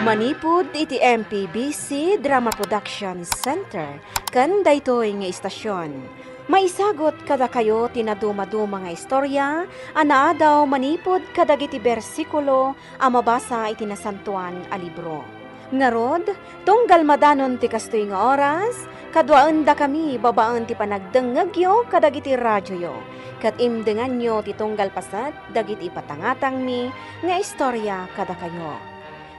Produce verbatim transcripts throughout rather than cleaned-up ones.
Manipud iti M P B C Drama Production Center ken daytoy nga istasion, maisagut kadakayo ti nadumaduma nga istorya a naadaw manipud kadagiti bersikulo a mabasa iti Nasantoan a Libro. Ngarud, tunggal madanon ti kastoy nga oras, kaduaendakami babaen ti panagdengngegyo kadagiti radioyo, ket imdenganyo ti tunggal paset dagiti ipatangatangmi nga istorya kadakayo.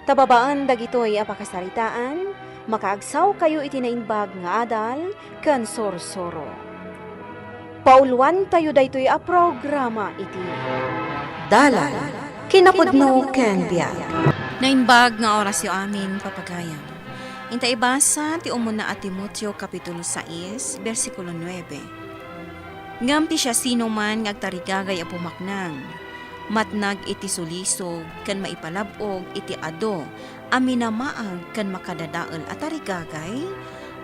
Ta babaen dagitoy a pakasaritaan, makaagsawkayo iti naimbag nga adal ken sursuro. Pauluantayo daytoy a programa iti Dalan, Kinapudno ken Biag. Naimbag nga orasyo amin, papagayam. Inta ibasa ti umuna a Timoteo, Kapitulo sais, bersikulo nuebe. Ngem ti siasinoman nga agtarigagay a pumaknang, matnag iti sulisog ken maipalab-og iti adu a minamaag ken makadadael a tarigagay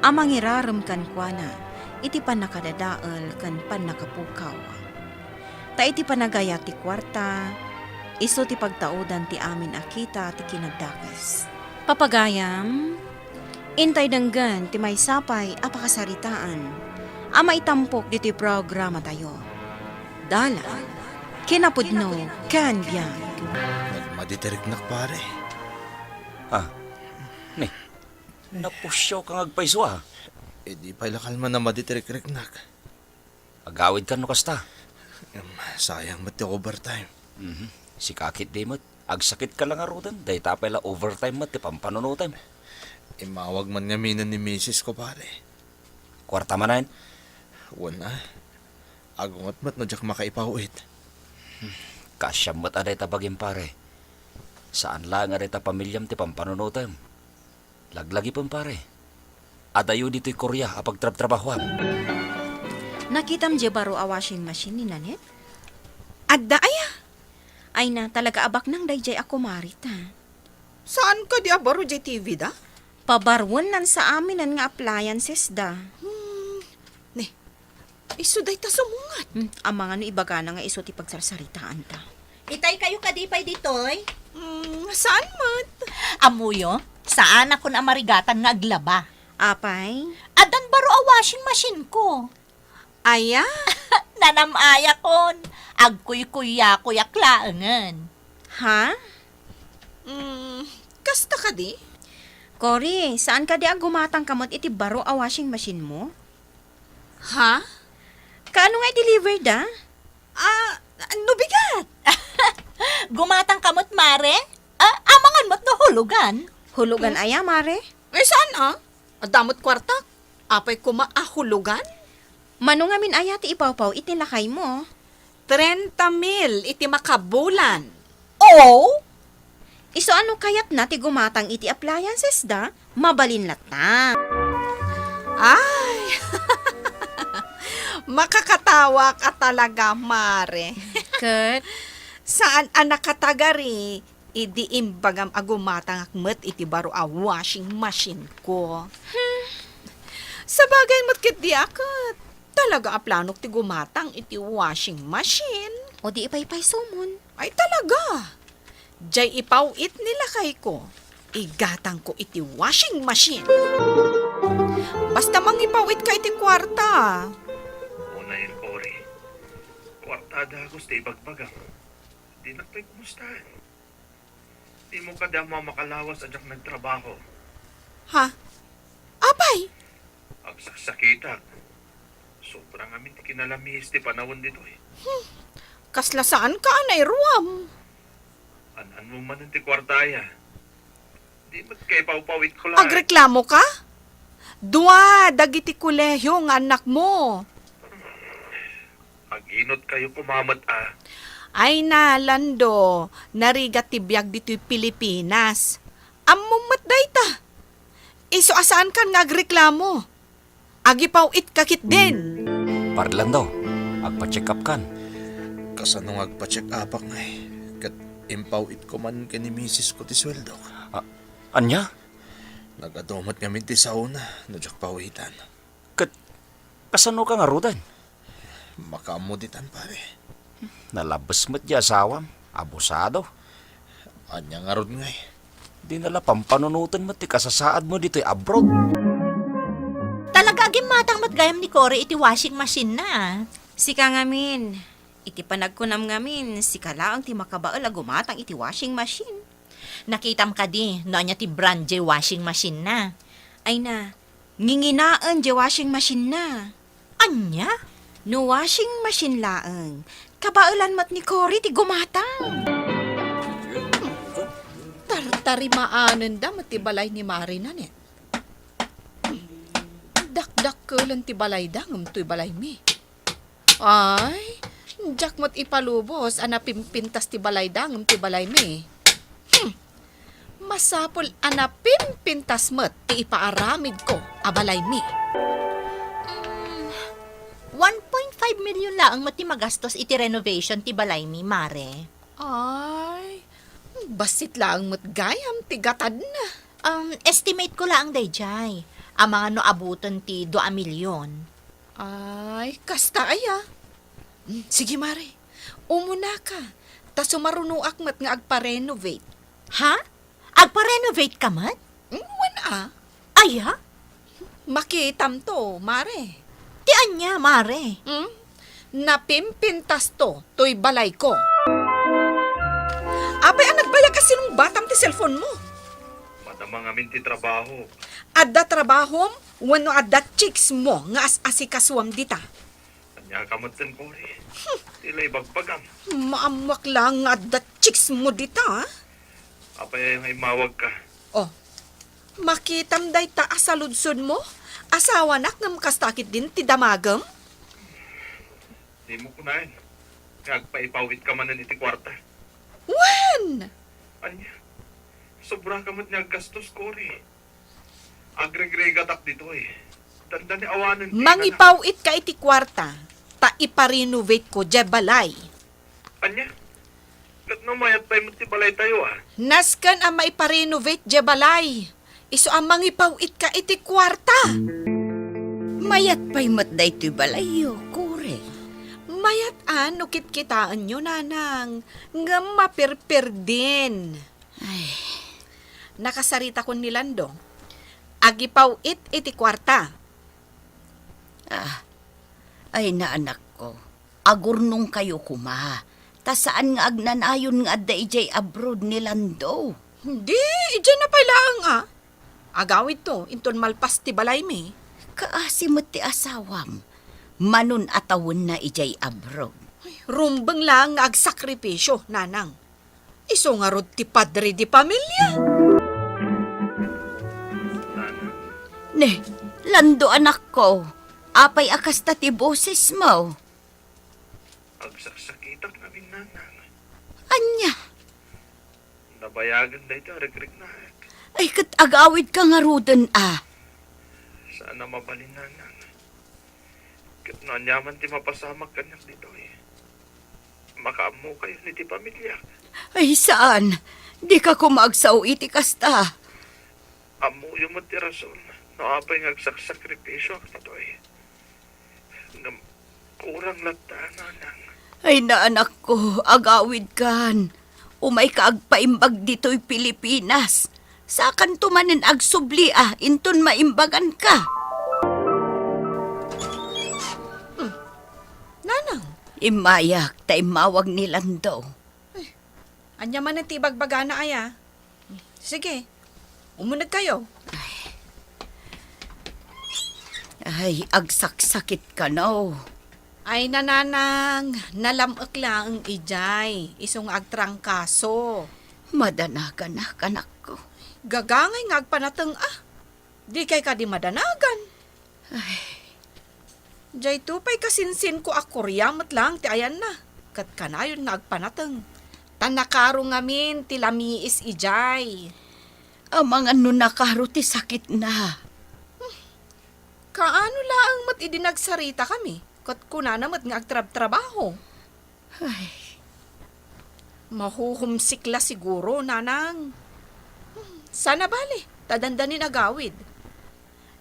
a mangirarem kenkuana iti pannakadadael ken pannakapukaw. Ta iti panagayat ti kuarta, isu ti pagtaudan ti amin a kita ti kinadakes. Papagayam, intay denggen ti maysa pay a pakasaritaan a maitampok ditoy programatayo. Dalan, kinapudno, ken biag. Nagmadi ti riknak, pare. Ah, ni, napusiawka nga agpayso, ah. Eh, di pay la kalman a madi ti rikriknak. Agawidkan no kasta. Em, sayang met ti overtime. Mhm. Sika ketdi met. Agsakitka la ngaruden, dayta pay la overtime met ti pampanunotem. Immawag man ngamin ni misis ko, pare. Kuarta manen? Wen a. Agunget met no diak makaipaw-it. Kaasiam met a dayta bagim, pare. Saan laeng a dayta pamiliam ti pampanunotem. Laglagipen, pare. Adayo ditoy Korea a pagtrabtrabahoam. Nakitam diay baro a washing machine ni Nanette? Adda aya? Ay na, talaga a baknang daydiay a kumarita. Saan kadi a baro diay T V da? Pabaruennan sa aminen nga appliances da. Hmm. Ni, isu dayta sumungat. Hmm, amangan no ibagana nga isu ti pagsarsaritaanta. Itay kayo kadi pay ditoy? Hmm, saan met? Ammoyo, saanakon a marigatan nga aglaba. Apay? Addan baro a washing machine ko. Aya? Nanam-ayakon. Agkuykuyakuyak laengen. Ha? Hmm, kasta kadi? Cory, saan kadi a gumatangka met iti baro a washing machine mo? Ha? Kaano nga i-deliver da? Ah, no bigat? Gumatangka met, mare? Ah, amangan met no hulugan. Hulugan aya, mare? Ay, saan a? Adda met kuartak. Apay koma a hulugan? Mano ngamin aya ti ipawpaw-it ti lakaymo? Trenta mil iti makabulan. Oh? Isu a no kayatna ti gumatang iti appliances da, mabalin latta. Ay! Makakatawak a talaga, mare. Ket? Saan a nakatagari, idi imbagam a gumatangak met iti baro a washing machine ko. Hmm. Sabagay met ketdi a ket, talaga a planok ti gumatang iti washing machine. O di ipaypaysomon. Ay, talaga. Diay ipaw-it ni lakayko, igatangko iti washing machine. Basta mangipaw-itka iti kuarta. Unayen, Cory. Kuarta a dagus ti ibagbagam. Dinak pay kumustaen. Dimo kadi ammo a makalawas a diak nagtrabaho. Ha? Apay? Agsaksakitak. Sobra ngamin ti kinalamis ti panawen ditoy. Hmm. Kasla saanka a nairuam? An-anmo manen ti kuarta aya. Di met kay pawpawitko laeng. Agreklamoka? Dua dagiti kolehio nga annakmo. Aginot kayo koma met a. Ay na, Lando, narigat ti biag ditoy Pilipinas. Ammom met dayta. Isu a saankan nga agreklamo. Agipaw-itka ketdin. Pare Lando, agpa-check up kan. Kasano nga agpa-check upak ngay? Ket impaw-itko man ken ni misis ko ti sueldok. A-, ania? Nagadu met ngamin ti saona no diak pawitan. Ket kasanoka ngaruden? Makaammo ditan, pare. Nalabes met di asawam. Abusado. Ania ngarud ngay? Di na la pampanunoten met ti kasasaadmo ditoy abroad. Talaga a gimmatang met gayam ni Cory iti washing machine na. Sika ngamin, iti panagkunam ngamin, sika laeng ti makabael a gumatang iti washing machine. Nakitam kadi no ania ti brand jay washing machine na? Ay na, nginginaen jay washing machine na. Ania? No washing machine laeng, kabaelan met ni Cory ti gumatang. Tartarimaanenda met ti balay ni Mare Nanette. Dakdakkelen ti balayda ngem toy balaymi. Ay, diak met ipalubos a napimpintas ti balayda ngem ti balaymi. Hmm. Masapul a napimpintas met ti ipaaramidko a balaymi. Mm, one point five million laeng met ti magastos iti renovation ti balaymi, Mare. Ay, bassit laeng met gayam ti gatadna. Um, estimate ko laeng daydiay. Amangan no abuten ti dua a milyon. Ay, kasta aya. Mm, sige, Mare. Umunaka. Ta sumarunoak met nga agpa-renovate. Ha? Agpa-renovate ka met? Mm, wen a. Aya? Makitam to, Mare. Ti ania, Mare? Hmm? Napimpintas to toy balayko. Apay a nagbayag a sinungbatam ti cellphone mo? Madama ngamin ti trabaho. Adda trabahom wenno adda chicks mo nga as-asikasuam dita? Ania ka met ken Cory? Ti la ibagbagam. Maammoak laeng nga adda chicks mo dita, ah. Apay aya nga immawagka? Oh, makitam dayta a saludsodmo? Asawanak ngem kasta ketdin ti damagem? Dimo kunaen nga agpaipaw-itka manen iti kuarta. Wen! Ania? Sobraka met nga aggastos, Cory. Agregregatak ditoy. Dandani awanen ti ingana. Mangipaw-itka iti kuarta, ta ipa-renovate ko diay balay. Ania? Ket no mayat pay met ti balaytayo, a? Nasken a maipa-renovate diay balay. Isu a mangipaw-itka iti kuarta. Mayat pay met daytoy balayyo, Cory. Mayat a no kitkitaenyo, Nanang, ngem mapirpirdin. Ay. Nakasaritakon ni Lando. Agipaw-it iti kuarta. Ah, ay, naanakko, agurnongkayo koma, ta saan nga agnanayon nga adda idiay abroad ni Lando. Di, idiay na pay laeng a. Agawidto, inton malpas ti balaymi. Kaasi met ti asawam, manon a tawenna idiay abroad. Ay, rumbeng laeng nga agsakripisio, Nanang. Isu ngarud ti padre di pamilia. Ne, Lando, anakko, apay a kasta ti bosesmo? Agsaksakitak ngamin, Nanang. Ania? Nabayagen dayta a regriknaek. Ay, ket agawidka ngaruden a. Saan a mabalin, Nanang. Ket no aniaman ti mapasamak kaniak ditoy, makaammokayon iti pamiliak. Ay, saan. Dika koma agsao iti kasta. Ammoyo met ti rason no apay nga agsaksakripisiak ditoy. Ngem kurang latta, Nanang. Ay, naanakko, agawidkan. Umayka agpaimbag ditoy Pilipinas. Sakanto manen agsubli a inton maimbaganka. Hmm. Nanang. Immayak ta immawag ni Lando. Ay, ania manen ti ibagbagana aya? Sige, umunegkayo. Ay, agsaksakitka, no? Ay, Nanang, nalam-ek laeng idiay, isu nga agtrangkaso. Madanaganak, anakko. Gagangay nga agpanateng a. Dikay kadi madanagan. Ay. Daytoy pay kasinsinko a kuria met laeng ti ayanna, ket kanayon nga agpanateng. Ta nakaro ngamin ti lamiis idiay. Amangan no nakaro ti sakitna. Kaano laeng met idi nagsaritakami, ket kunana met nga agtrabtrabaho. Ay. Mahuhumsik la siguro, Nanang. Hmm, saan a bale, ta dandanin agawid.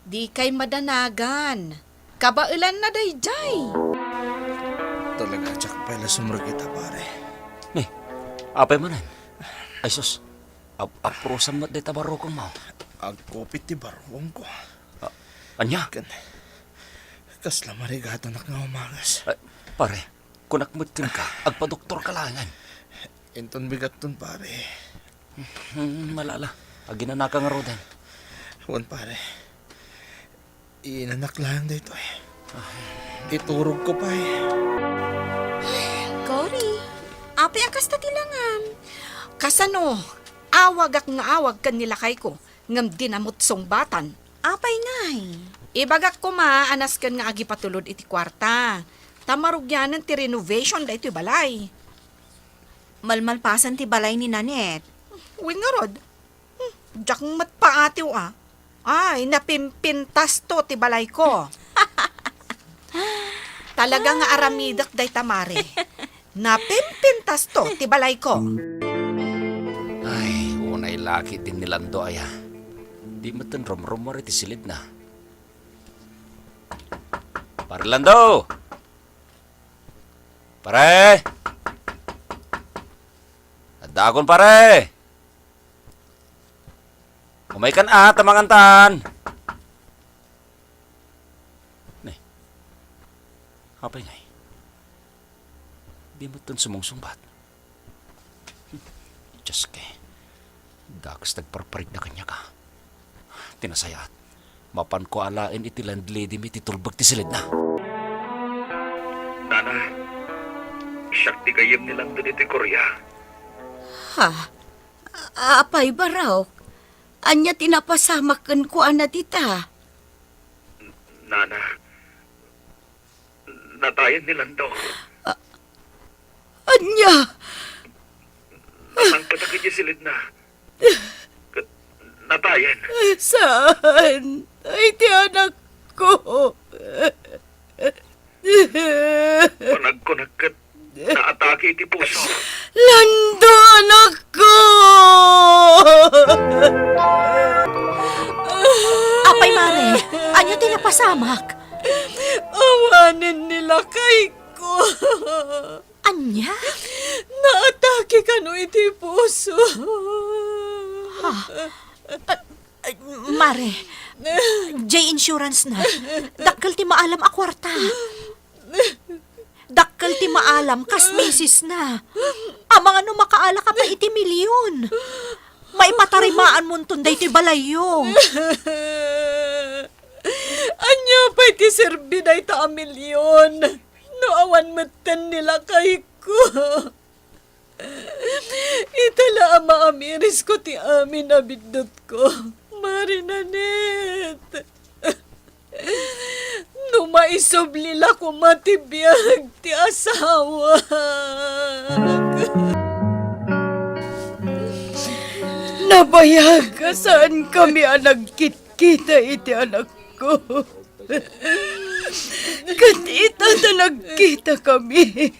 Dikay madanagan. Kabaelanna daydiay. Talaga, diak pay la sumrekit a, pare. Ne, apay manen? Ay, sus. Ap-, aprusam met dayta barukongmo. Agkupit ti barukongko. A-, ania? Ken, kasla marigatanak nga umagas. Ay, pare, kunak met kenka, agpadoktorka laengen. Inton bigatton, pare. Hmm, malala. Aginanaka ngaruden. Wen, pare. Inanak laeng daytoy. Iturogko pay. Cory, apay a kasta ti langam? Kasano? Awagak nga awag ken ni lakayko, ngem di namut sungbatan. Apay ngay? Ibagak koma a nasken nga agipatulod iti kuarta, ta marugianen ti renovation daytoy balay. Malmalpasen ti balay ni Nanette. Wen ngarud, Hmm, diak met paatiw a. Ay, napimpintasto ti balayko. Talaga nga aramidek dayta, mare. Napimpintasto ti balayko. Ay, unay laki ti ni Lando aya. Di metten rumrumor iti silidna. Pare Lando! Pare! Addaakon, pare! Umaykan a, ta mangantan. Ne, apay ngay? Di metten sumungsungbat. Dios ke, dakes ti agparparigna kaniak a. Ti nasayaat, mapanko alaen iti landlady mi ti tulbek ti silidna. Nana, siak ti gayyem ni Lando ditoy Korea. Ha? Apay, Barok? Ania ti napasamak kenkuana dita? Nana, natayen ni Lando. A-, ania? Nasangpetak idiay silidna. Ket natayen. Saan? Ay, ti anakko. Panagkunak ket naatake iti puso. Lando, anakko! Apay, mare, ania ti napasamak? Awanen ni lakayko. Ania? Naatake kano iti puso. Ha? Ah, ah, mare, jay insurance na. Dakkel ti maalam a kuarta. Dakkel ti maalam kas misis na. Amangan no makaala ka pay iti milyon. Maipatarimaanmonton daytoy balayyo. Ania pay ti serbi dayta a milyon no awan metten ni lakayko? Ita la a maamiris ko ti amin a biddutko, Mare Nanette. No maisubli la koma ti biag ti asawak. Nabayag a saankami a nagkitkita iti anakko. Ket ita ta nagkitakami,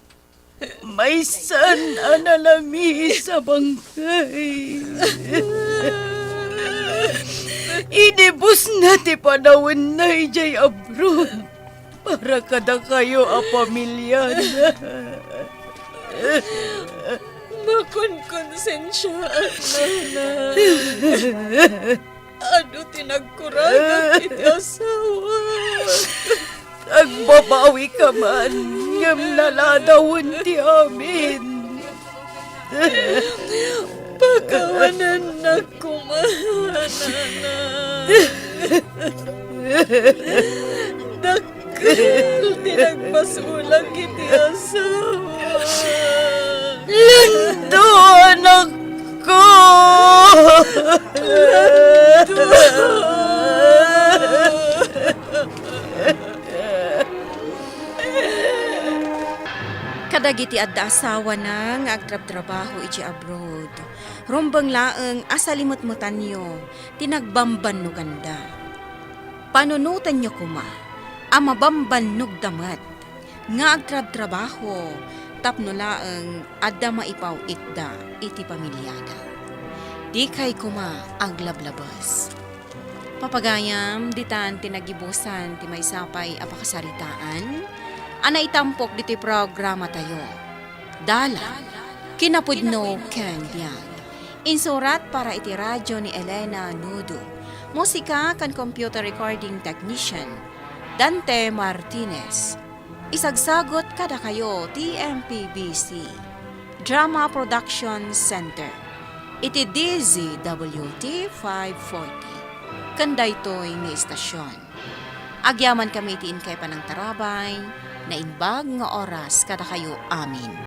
maysan a nalamiis a bangkay. Inibusna ti panawenna idiay abroad para kadakayo a pamiliana. Makonkonsensiaak, Nana. Adu ti nagkurangak iti asawak. Agbabawika man, ngem naladawen ti amin. Pakawanennak koma, Nana. Dak- Kel ti nagbasolak iti asawa. Lando, anakko! Lando! Kadagiti adda asawana nga agtrabtrabaho iti abroad, rumbeng laeng a salimetmetanyo ti nagbambannoganda. Panunotenyo koma a mabambannogda met nga agtrabtrabaho tapno laeng adda maipaw-itda iti pamiliada. Dikay koma aglablabes. Papagayam, ditan ti nagibusan ti maysa pay a pakasaritaan a naitampok ditoy programatayo. Dalan, kinapudno ken biag. Insurat para iti radyo ni Elena Nudo. Musika ken computer recording technician, Dante Martinez. Isagsagut kadakayo ti M P B C Drama Production Center iti D Z W T five forty. Ken daytoy nga istasyon, agyamankami iti inkay panangtarabay, naimbag nga oras kadakayo amin.